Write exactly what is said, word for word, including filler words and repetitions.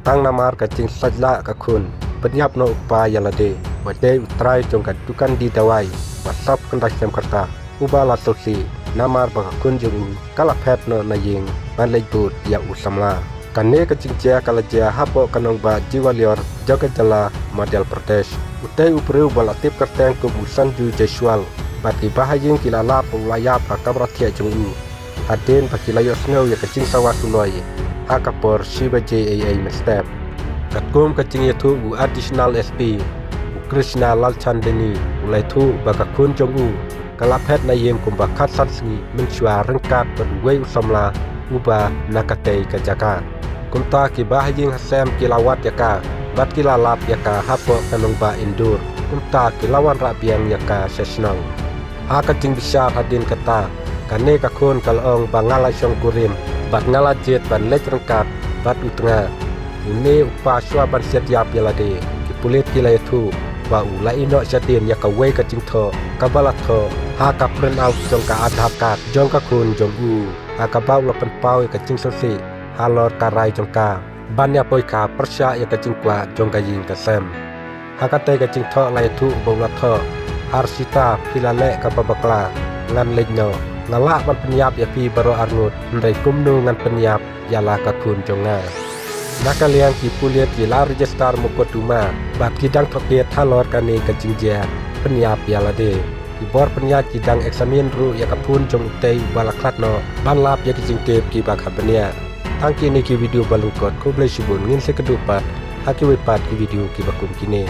Tang namar ka jingshait lah ka khun, pynïap noh u kpa ïa lade, ba dei u trai jong ka dukan die dawai, ba sap khyndai snem ka rta, uba la sngewsih namar ba ka khun jong u ka la phet noh na ïing ban leit bud ïa u samla. Kane ka jingjia ka la jia hapoh ka nongbah Gwalior jong ka jylla Madhya Pradesh. Utei u briew ba la tip kyrteng kum u Sanju Jaiswal, bad ki bahaïing ki la lap ba u la ïap ha ka kamra thiah jong u, hadien ba ki la ïohsngew ïa ka jingsawa suloi ha ka por shi baje eiei mynstep. Katkum ka jingïathuh u Additional S P, u Krishna Lalchandani, u la ïathuh ba ka khun jong u ka la phet na ïing kumba khatsan sngi mynshuwa ryngkat bad uwei u samla uba na katei ka jaka. Kumta ki bahaïing hasem ki la wad ïa ka, bad ki la lap ïa ka hapoh ka nongbah Indore. Kumta ki la wanrah biang ïa ka sha shnong. Ha ka jingbishar hadien kata, kane ka khun ka la ong ba nga la shongkurim, bad nga la jied ban leit ryngkat bad u tnga. Une u kpa shuwa ban siat ïap ïa lade, ki pulit ki la ïathuh ba u la ïeh noh shadien ïa kawei ka jingthoh kaba la thoh ha ka print out jong ka Aadhaar card jong ka khun jong u, ha kaba u la pynpaw ïa ka jingsngewsih halor ka rai jong ka ban ïa poi ka pyrshah ïa ka jingkwah jong ka ïing ka sem. Ha katei ka jingthoh la ïathuh ba u la thoh, Harshita, phi la leh kaba bakla, ngan leit noh. Nga lah ban pynïap ïa phi baroh arngut, hynrei kumno ngan pynïap ïa la ka khun jong nga? Na ka liang ki pulit ki la register mukotduma bad ki dang tohkit halor kane ka jingjia pynïap ïa lade. Ki bor pynïaid ki dang eksamin ruh ïa ka phone jong utei uba la khlad noh ban lap ïa ki jingtip kiba kha bniah. Tang kine ki video ba lyngkot, khublei shibun, ngin sa ïakynduh pat ha kiwei pat ki video kiba kum kine.